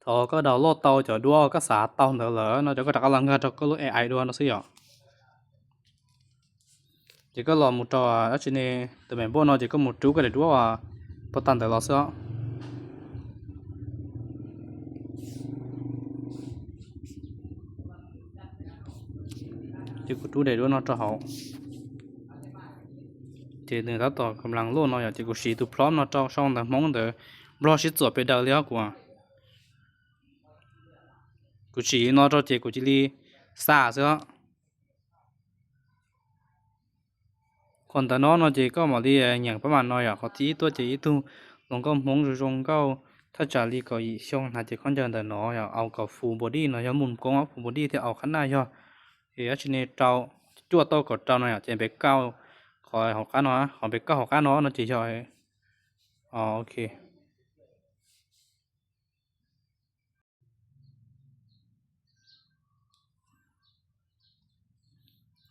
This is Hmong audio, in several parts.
Thaum koj download tau cov duab koj xav tau ntawd lawm no ces koj rov qab los nkag rau koj lub A I dua no xwb yom. Ces koj los mus rau dab tsi ne, tus mem npauj no ces koj mus rub koj daim duab uas pov tag ntawd los xwb os. Ces kuv rub daim duab no rau hauv. Ces nws tab tom kam las loj no yom, ces kuv siv tus prompt no rau sau ntawv Hmoob ntawd, Nplog sib txuam pes daws li os kuv. Kuv siv no rau ces kuv cia li xa xwb os. Qhov ntawd no no ces koj mam li nyeem pab mam no yom, qhov thib ib tuaj ces ib tug hluas nkauj Hmoob zoo zoo nkauj thaj tsam li kaum yim xyoo hnav cev khaub ncaws ntawm no yom, aus kom full body no yog mus koob, full body thiab aus qhab naj yog, es dab tsi ne rau, cuaj tauj kaum rau no yom, ces npe kauj qhov hauv qab no, qhov npe kauj hauv qab no no ces yog, ok.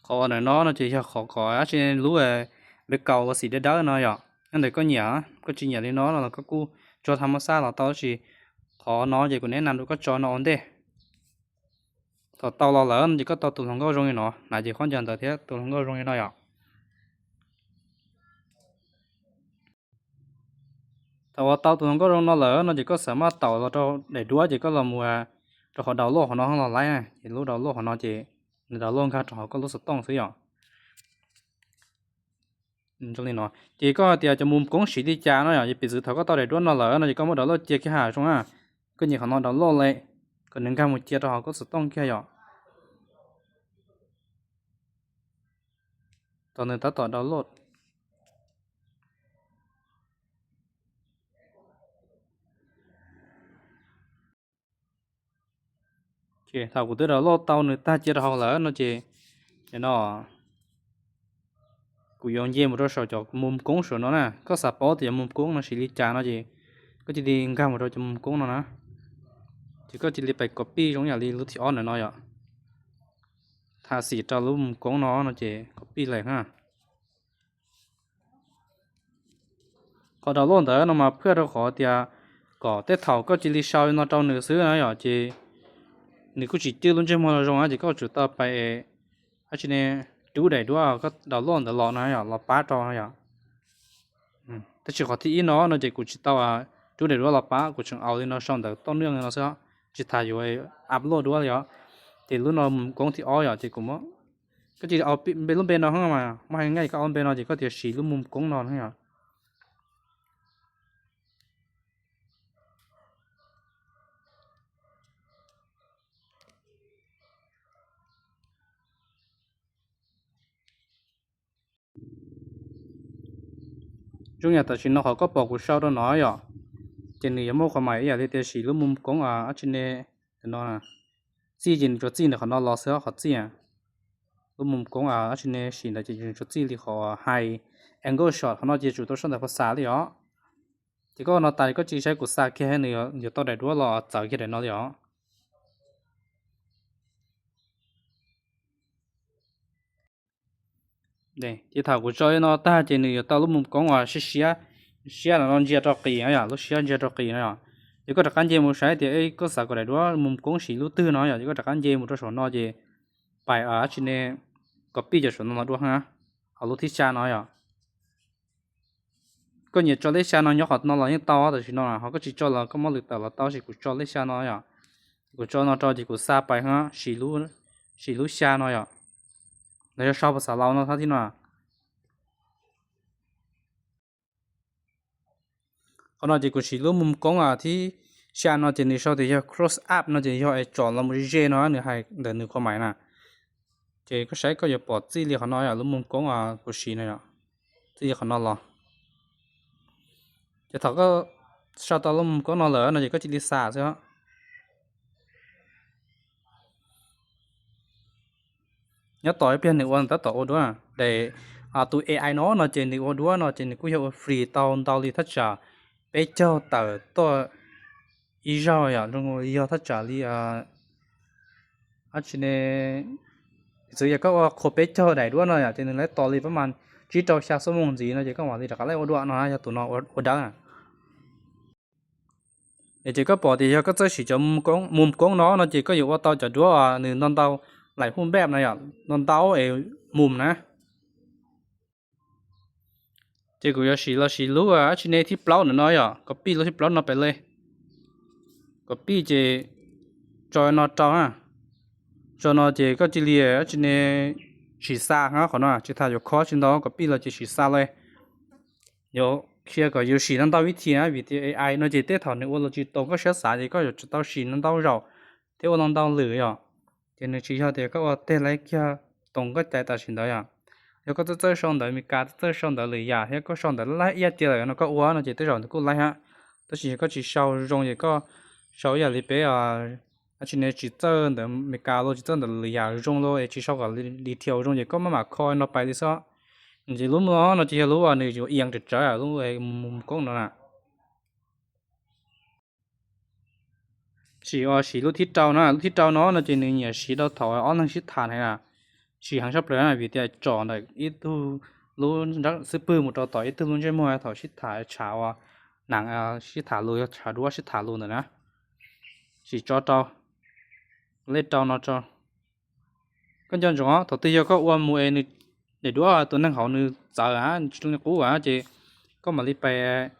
Qhov uas ntawm no no ces yog qhov kom dab tsi lub npe kauj ua xim dawb dawb no yom. Nyob ntawm koj nyiam, koj tsis nyiam li no los koj kuj tso tham mab xab los tau, tab sis qhov no ces kuv neb nas rau koj tso no ua ntej. Thaum tau los lawm no ces koj tau tus hluas nkauj zoo li no, hnav cev khaub ncaws ntawd thiab tus hluas nkauj zoo li no yom. Thaum uas tau tus hluas nkauj zoo no lawm no ces koj xav maj taum los rau daim duab ces koj los mus rau qhov download qhov no los laib, ces lub download qhov no ces nws download nkag rau hauv koj lub xov tooj xwb yom. Li no, ces koj hais tias cov mus koob siv li cas no yom, ces piv txwv thaum koj tau daim duab no lawm no ces koj muab download cia kiag hav zoov na, koj nyem qhov no download li, kom nws nkag mus cia rau hauv koj xov tooj kiag yom. Thaum nws tab tom download. Thaum kuv twb download tau nws tag cia rau hauv lawm no ces, no kuv yuav nce mus rau saum cov mus koob saum no na. Koj xav paub tias cov mus koob no siv li cas no ces koj cia li nkag mus rau cov mus koob no na. Ces koj cia li pais copy zoo yam li lub thib ob ntawm no yom. Tham xim rau lub mus koob no no ces copy lawm na. Qhov download ntawd no mas phaj rau qhov tias kom tej thaum koj cia li sau no rau nws xwb na yom, ces nws kuj tsis cwj lub ntsej muag zoo na, ces koj tsum tau pais, dab tsi ne, rub daim duab koj download ntawd los no yom, los pab rau no yom. Tab sis qhov thib ib no no ces kuv tsis tau rub daim duab los pab, kuv tseem aus li no sau ntawv toj neej li no xwb, tsis tas yuav upload duab li os. Ces lub no mus koob thib ob yom, ces kuv, koj cia li aus npe, lub npe no mas muaj hais nqaij, koj aus npe no ces koj tias siv lub mus koob no yom. Zoo yam tam sim no qhov koj pom kuv sau rau no yom, ces nws yuav muaj qhov mais ib yam li tias siv lub mus koob dab tsi ne, no, txij ces nws tsuas txij ntawm qhov no los xwb, qhov txij, lub mus koob dab tsi ne siv ntawd ces nws tsuas txij li qhov high angle shot, qhov no ces tsum tau sau ntawv phas xas li os. Ces koj no tas li koj cia li saib kuv xa kiag nws yuav tau daim duab los txawv kiag daim no li os. Ces thaum kuv tso li no tag ces nws yuav tau lub mus koob uas siab, siab no ntsia rau qis no yom, lub siab ntsia rau qis no yom. Ces koj rov qab nce mus saib tias koj xav kom daim duab mus koob siv lub twg no yom, ces koj rov qab nce mus rau saum no ces pais dab tsi ne, copy cov saum no los dua na, hauv lub thib xya no yom. Koj nyiam tso lej xya no nyob qhov no los yeej tau, tam sim no ho koj tsis tso los koj muab lwm tawm los tau, tab sis kuv tso lej xya no yom. Kuv tso no rau ces kuv xa pais, siv lub xya no yom. Los yog sau phas xas Laus no thab thib no. Qhov no ces kuv siv lub mus koob thib xya no ces nws sau tias yog close up no ces yog es tsom los ze ze no, nws hais ntawm nws qhov mais na. Ces koj saib koj yuav pom txij li qhov no yom, lub mus koob kuv siv no yom, txij li qhov no los. Ces thaum koj sau tau lub mus koob no lawm no ces koj cia li xa xwb. Nyob tom ib pliag nws ua tab tom ua duab na. Tus A I no no ces nws ua duab no ces nws kuj yog ua free tau ntau li thaj tsam peb caug tawm tuaj ib zaug yom, yog thaj tsam li dab tsi ne, piv txwv yog koj ua qhuas peb caug daim duab no yom, ces nws laib tos li pab mas tsib rau xya xuab moos ntxiv no ces koj mam li rov qab laib ua dua no, yog tus no ua dawb na. Es ces koj pom tias yog koj txawj siv cov mus koob no no ces koj yuav ua tau cov duab nws ntau ntau, laim hu npaj no yom, ntau ntau es mus na. Ces kuv yuav siv los siv lub dab tsi ne thib plaub ntawm no yom, copy lub thib plaub no pem li. Copy ces tso no rau na. Tso no ces koj cia li dab tsi ne siv xa qhov no, tsis tas yuav kho tsis ntau, copy los ces siv xa li. Yuav qhia kom yus siv ntau ntau vib thi na, vim tias A I no ces tej thaum nws ua los tsis toom koj siab xav ces koj yuav tsum tau siv ntau ntau zaus thiab ua ntau ntau lwm yom. Ces nws tsis yog tias koj ua teg laib kiag toom koj cai tam sim ntawd yom. Yog koj txawj txawj sau ntawv Meskas, txawj txawj sau ntawv lwm yam thiab koj sau ntawv laib ib yam tiag lawm no koj ua no ces tej zaum nws kuj laib hab. Tab sis yog koj tsis sau zoo ces koj sau ib yam li peb dab tsi ne tsis txawj ntawv Meskas los tsis txawj ntawv lwm yam zoo los es tsis sau kom detail zoo ces koj maj mam kho no pais li xwb. Ces lub no no ces yog lub uas nws yuav ias tsawv tsawv lub mus koob no na. Sim ua siv lub thib rau na, lub thib rau no no ces nws nyiam siv rau thaum ob leeg sib tham na, siv heev tshaj plaws na vim tias tsom ntawm ib tug lub xub pwg mus rau tom ib tug lub ntsej muag thaum sib tham tshav ua nam, sib tham lus yog tshav duab sib tham lus ntawm na. Sim tso rau, lej rau no rau. Koj nco ntsoov thaum twg yog koj ua mus es nws daim duab tus neeg hauv nws txawv tsis zoo li qub ces koj mam li pais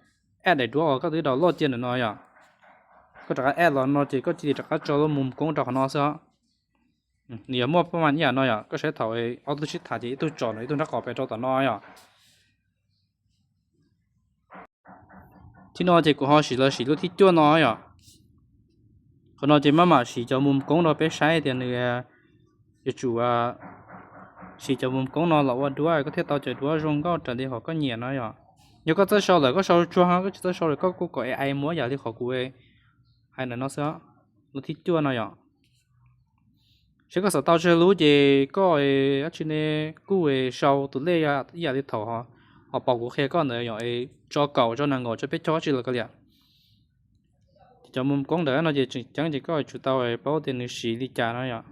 add daim duab uas koj twb download cia ntawm no yom. Koj rov qab add los no ces koj cia li rov qab tso lub mus koob rau qhov no xwb. Nws yuav muaj pab mas ib yam no yom, koj saib thaum ob tug sib tham ces ib tug tsom ntawm ib tug nraub qaum pem rau tom no yom. Thib no ces kuv ho siv los siv lub thib cuaj no yom. Qhov no ces maj mam siv cov mus koob rau peb saib tias nws yuav tsum siv cov mus koob no los ua duab koj thiaj tau cov duab zoo nkauj raws li qhov koj nyiam no yom. Yog koj txawj sau lawm koj sau tsuag, koj tsis txawj sau lawm koj kuj kom A I muab yam li qhov kuv hais ntawm no xwb, lub thib cuaj no yom. Saib koj xav tau tsawg lub ces koj dab tsi ne kuj sau tus lej ib yam li thaum ho pom kuv qhia koj ntawd yom, tso kaum tso nees nkaum tso peb caug dab tsi los kav liam. Ces cov mus koob ntawd no ces tseem ceeb ces koj tsum tau paub tias nws siv li cas no yom.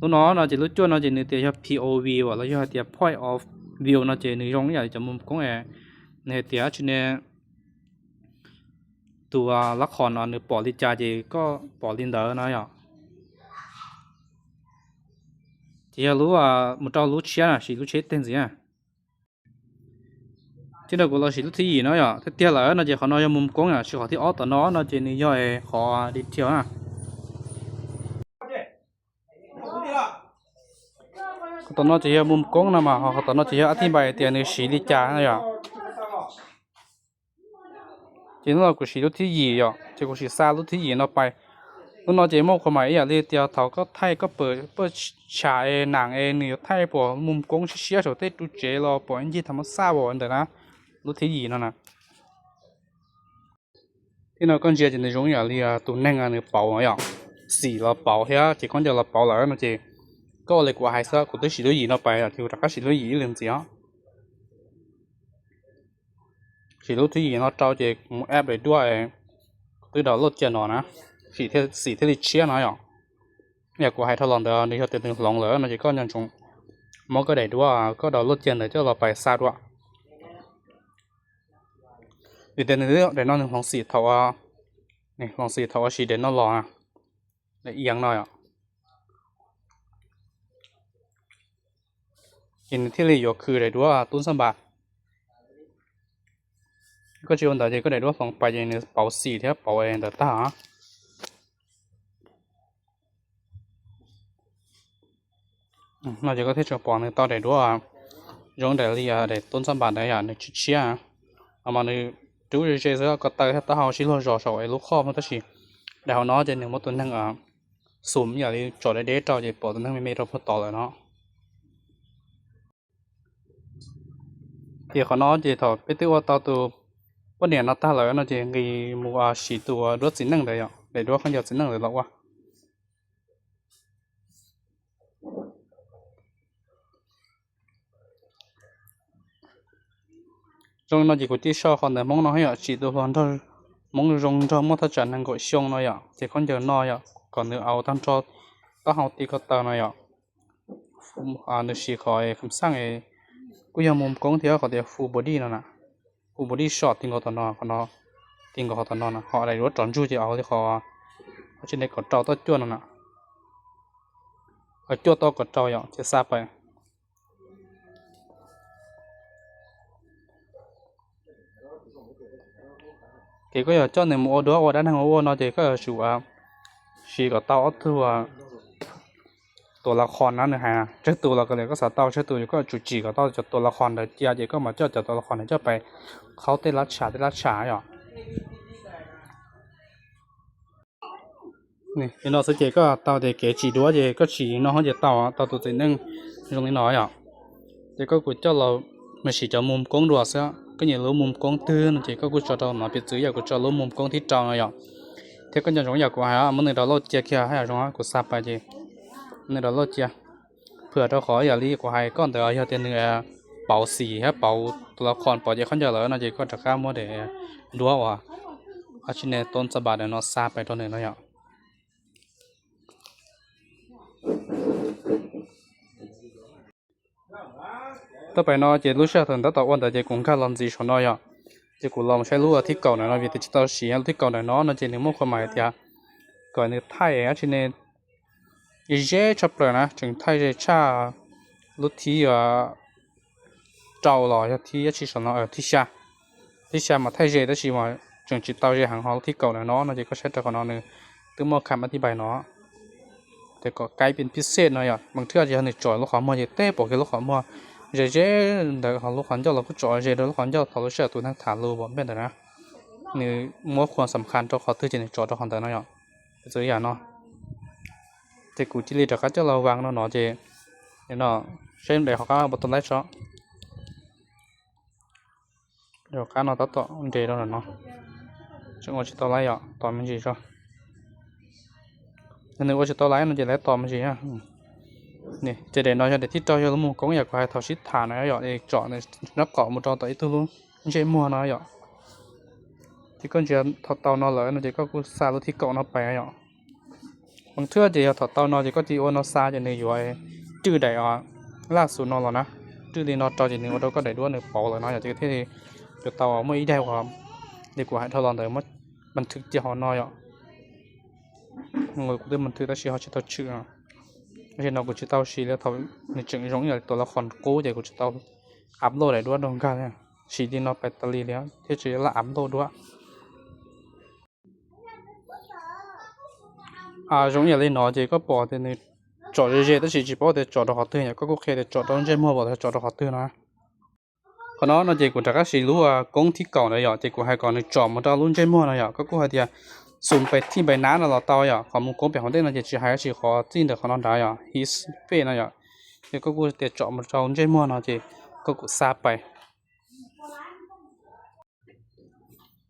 Lub no no ces lub cuaj no ces nws tias yog P O V uas los yog hais tias point of view no ces nws zoo ib yam li cov mus koob es nws hais tias dab tsi ne tus lab qhos no nws pom li cas ces koj pom li ntawd no yom. Ces yog lub mus rau lub tshiab na, siv lub tshiab teg ntxiv na. Thib no kuv los siv lub thib yim no yom, tiag tiag lawm no ces qhov no yog mus koob yom, tsis qhov thib ob tom no no ces nws yog qhov detail na. Qhov tom no ces yog mus koob no mas ho qhov tom no ces yog ab thij npais tias nws siv li cas no yom. Ces hnub no kuv siv lub thib yim yom, ces kuv siv xa lub thib yim no pais. Lub no ces muaj qhov mas ib yam li tias thaum koj thaij koj pam paj tsham es nam es nws yuav thaij pom mus koob siab siab saum tej ru tsev los pom ncig thaum mab xaj as ntawm na, lub thib yim no na. Thib no koj ntsia ces nws zoo ib yam li tus neeg nws pauv yom, xim los pauv thiab ces khaub ncaws los pauv lawm no ces koj ua li kuv hais xwb, kuv twb siv lub yim no pais ces kuv rov qab siv lub yim ib lwm ntxiv os. Siv lub thib yim no rau ces mus app daim duab, kuv twb download cia no na, xim thiaj li tshiab no yom. Yam kuv hais dhau los ntawd nws yog tias nws hloov lawm no ces koj nco ntsoov muab koj daim duab koj download cia ntawd coj los pais xa dua. Vim tias nws daim no nws hloov xim thaum, nws hloov xim thaum ua siv daim no los, daim iab no yom. Ces nws thiaj li yuav khwv daim duab tub xab npas. Koj tsis ua ntawd ces koj daim duab hloov pais ces nws pauv xim thiab pauv ntawd tag. No ces koj thiaj tseem pom nws tau daim duab zoo daim li daim tub xab npas ntawd yom, nws tshiab tshiab. Ho mas nws rub ze ze xwb, ko taw thiab taub hau sib luag zos saum es lub qhov muag, tab sis daim hauv no ces nws muab tus neeg xum yam li tsom deb deb rau ces pom tus neeg me me rau puag tod lawm no. Ces qhov no ces thaum peb twb ua tau tus poj niam no tag lawm no ces nqis mus siv tus duab txiv neej ntawd yom, daim duab khaub ncaws txiv neej ntawd los ua. Zoo no ces kuv cia sau qhov ntawv Hmoob no yom, tsim tus hluas nraug Hmoob zoo nraug muaj thaj tsam nees nkaum xyoo no yom, ces khaub ncaws no yom, kom nws au tag nrho taub hau ti ko taw no yom. Nws siv qhov kham xaj kuj yog mus koob thiab qhov tias full body no na, full body shot ti nkaus tom no, qhov no Ti nkaus qhov tom no, qhov daim duab tsom ntsug ces ua li qhov tsis ne kom rau toj cuaj no na. Cuaj toj kom rau yom, ces xa pais. Ces koj yog coj nws mus ua duab ua dab neeg ua ua no ces koj yuav tsum siv kom tau ob tug tua la khos na, nws hais tsawg tus los koj xav tau tsawg tus, koj yuav tsum tsim kom tau cov tua la khos ntawd cia ces koj mam coj cov tua la khos ntawd coj pais qhaub tej lab tsha tej lab tsha yom. Li no xwb ces koj tau tias kev tsim duab ces koj tsim no ces tau, tau tus txiv neej zoo li no yom. Ces koj kuj coj los, mas siv cov mus koob dua xwb, koj nyiam lub mus koob twg no ces koj kuj tso rau no, piv txwv yog kuv tso lub mus koob thib rau no yom. Thiab koj nco ntsoov yam kuv hais, muab nws download cia kiag haj yam zoo, kuv xa pais ces nws download cia. Phwm rau qhov yam li kuv hais koj ntawd, yog tias nws pauv xim thiab pauv tus la khos pauv ces khaub ncaws lawm no ces koj rov qab muab daim duab uas tsis ne toon xa npas ntawm no xa pais rau nws no yom. Tau pais no ces lub sij hawm thaum tab tom ua ntawd ces kuv nkag los ntxiv saum no yom. Ces kuv los saib lub thib kaum ntawm no vim tias tsis tau siv lub thib kaum ntawm no no ces nws muaj qhov hais tias kom nws thaij dab tsi ne ze tshaj plaws na, tseem thaij ze tshaj lub thib rau los yog thib dab tsi saum no, thib xya. Thib xya mas thaij ze tab sis mas tseem tsis tau ze heev, ho lub thib kaum ntawm no no ces koj saib rau qhov no nws twb muaj kham ib tib npais no. Ces kom kaib pes pib xej no yom, mas thiaj ces yog nws tsom lub qhov muag ces teb pom kiag lub qhov muag ze ze ntawd, ho lub qhov ncauj los kuj tsom ze rau lub qhov ncauj thaum lub sij hawm tus neeg tham lus npej ntawd na. Nws muab khuam xam khas rau qhov twg ces nws tsom rau qhov ntawd no yom. Txawm yam no ces kuv cia li rov qab coj los vaa no no ces, no, saib daim hauv qab npau taws laib tso. Daim hauv qab no tab tom nres rau no, tseem ua tsis tau laib yom, tos me ntsis tso. Yog nws ua tsis tau laib no ces lawv tos me ntsis. Ces daim no yog daim thib rau yog lub mus koob yam kuv hais thaum sib tham na yom, tsom nws nraub qaum mus rau tom ib tug lub ntsej muag no yom. Ces koj ntsia thaum tau no lawm no ces koj kuj xa lub thib kaum no pais yom. Mas thiaj ces yog thaum tau no ces koj cia li ua no xa ces nws yuav rwj daim laj xus no los na, rwj li no rau ces nws ua rau koj daim duab nws pauv lawm no yom, ces thiaj li yuav tau muaj ib daim uas li kuv hais dhau los ntawd muab npas thwm cia hauv no yom. Kuv twb npas thwm tab sis ho tsis tau tshwm. Tab sis no kuv tsis tau siv li thaum nws tseem zoo ib yam li tus la khos qub ces kuv tsis tau upload daim duab rau nkag li. Siv li no pais tas li li thiab tsis laj upload duab. Zoo ib yam li no ces koj pom tias nws tsom ze ze tab sis tsis paub tias tsom rau qhov twg yom, koj kuj qhia tias tsom rau ntsej muag los tsom rau qhov twg no. Qhov no no ces kuv rov qab siv lub koob thib kaum ntawd yom, ces kuv hais kom nws tsom mus rau lub ntsej muag no yom, koj kuj hais tias xum pais thij pais nab no los tau yom, qhov mus koob pem hauv ntej no ces tsis hais dab tsi, qhov txij ntawm qhov no nrad yom, his face no yom, ces koj kuj tias tsom mus rau ntsej muag no ces koj kuj xa pais.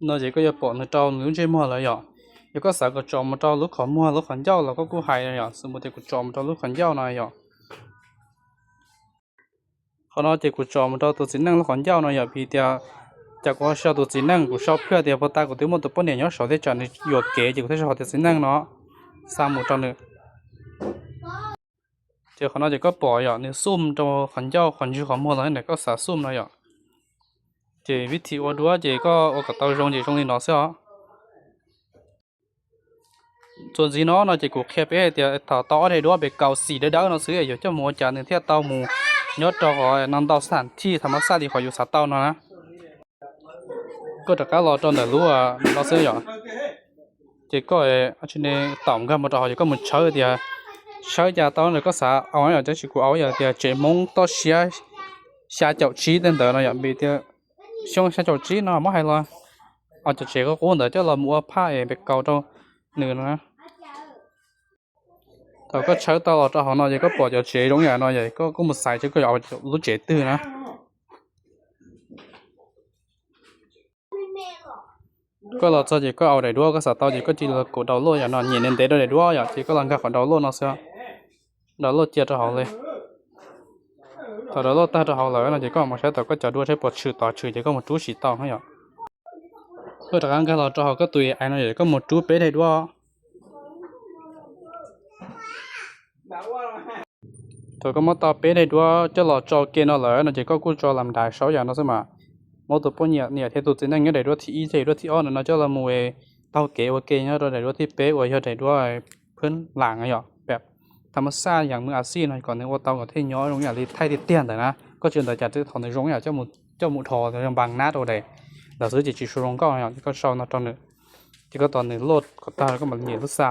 No ces koj yuav pom nws rau nws lub ntsej muag lawm yom. Yog koj xav kom tsom mus rau lub qhov muag lub qhov ncauj los koj kuj hais yom, xws mus tias kuv tsom mus rau lub qhov ncauj no yom. Qhov no ces kuv tsom mus rau tus txiv neej lub qhov ncauj no yom, vim tias cas kuv ho sau tus txiv neej, kuv sau pliag tias puag ta kuv twb muaj tus poj niam nyob saud thiab tsam nws yuam kev ces kuv thiaj sau hais tias txiv neej no xa mus rau nws. Ces qhov no ces koj pom yom, nws xum rau qhov ncauj qhov ntswg qhov muag los ntawm koj xav xum no yom. Ces vib thim ua duab ces koj ua kom tau zoo ces zoo li no xwb os. Txuas ntxiv no no ces kuv qhia peb hais tias thaum tau ob daim duab pem kaus xim dawb dawb no xwb yuav coj mus ua cas nws thiaj tau mus nyob rau qhov no ntau xas thij thaum mab xaj li qhov yus xav tau no na. Koj rov qab los rau ntawm lub no xwb yom. Ces koj tsis ne taum nkag mus rau hauv ces koj mus tshawb tias tshawb cas tau ntawm koj xav au yom, tab sis kuv au yom tias tsev Hmoob toj siab xya caum tsib tej ntawd no yom, vim tias xyoo xya caum tsib no muab hais los, cov tsev qub qub ntawd coj los mus ua phaj es pem kaus rau nws no. Thaum koj tshawb tau los rau hauv no ces koj pom cov tsev zoo yam no ces koj kuj mus xaiv tias koj yuav lub tsev twg na. Koj los txog ces koj au daim duab koj xav tau ces koj cia li los kom download yam no, nyem ntev ntev rau daim duab yom, ces koj los nkag qhov download no xwb. Download cia rau hauv li. Thaum download tag rau hauv lawm no ces koj mus saib tau koj cov duab saib puas tshwm, tau tshwm ces koj mus rub siv tau no yom. Koj rov qab nkag los rau hauv koj tus AI no yom, koj mus rub peb daim duab. Thaum koj muab tau peb daim duab coj los tso ke no lawm no ces koj kuj tso lam dais saub yam no xwb mas. Muab tus poj niam thiab tus txiv neej nyob daim duab thib ib thiab daim duab thib ob ntawm no coj los mus taug kev ua ke nyob rau daim duab thib peb uas yog daim duab phwb lam yom, peb tham mas xaj yam mus a xij no kom nws ua tau kom thiaj nyob zoo ib yam li thaij tiag tiag ntawd na. Koj tsis ua ntawd cas twb thaum nws zoo ib yam coj mus dhos zoo npas nab rau daim ntawd xwb ces tsis zoo nkauj yom. Ces koj sau no rau nws, ces koj tos nws load kom tag koj mam li nyem lub xa.